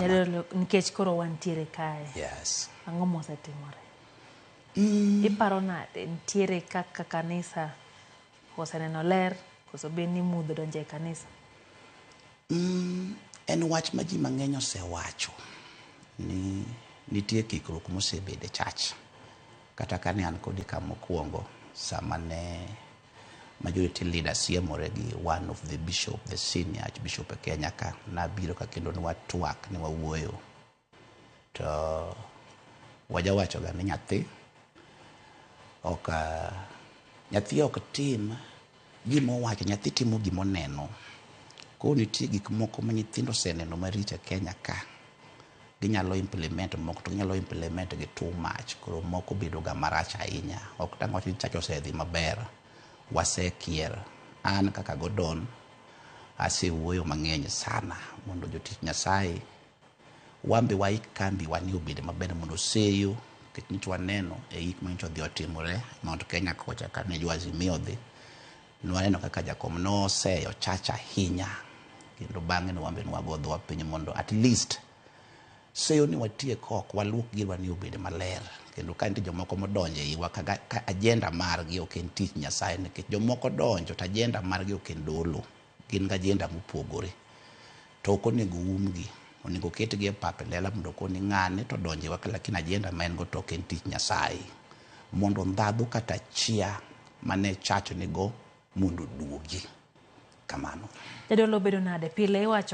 Kamano. Jadolo, nikech koro wantiere kae. Yes. Ang'o mosetimore? Iparo nade nitiere kaka kanisa oseneno ler koso be ni mudho donjo e kanisa? En wach ma ji mang'eny osewacho ni nitie kikruok mosebedo e church. Kata kane an kodi ka mokwongo, sama ne majority leader siemore gi one of the bishop, the senior archbishop e Kenya ka, nabiro ka kendo ne watwak, ne wawuoyo. To wajawacho ga ni nyathi ok nyathi ok tim gima owacho, nyathi timo gima oneno. Koro nitie gik moko ma nyithindo oseneno maricho e Kenya ka. Ginyalo implement moko to ginyalo implement gi too much. Koro moko bedo ga marach ahinya. Ok dang' wach ni church osedhi maber. Wasekier. An kaka Gordon asewuoyo mang'eny sana mondo jotich Nyasaye wan be waik kambi wa ni obed maber mondo seyo nikech nyocha waneno e ik manyocha odhi otimore Mount Kenya kocha kane jo Azimio odhi nwaneno kaka jakom noseyo church ahinya kendo bang'e no wan be nwago dhowa piny mondo at least seyo ni watiek oko waluok girwa ni obed maler kendo ka nitie jomoko modonjo e iwa ka, ka agenda margi ok en tich Nyasaye nikech jomoko donjo to agenda margi ok en dolo gin gi agenda mopogore to ok onego umgi onego ketgi e pap e lela mondo okoni ng'ane to donjo e iwa lakini agenda ma en go to ok en tich Nyasaye mondo ndhadhu kata chia mane church nigo mondo oduogi kamano. Jadolo bedo nade? Pile iwacho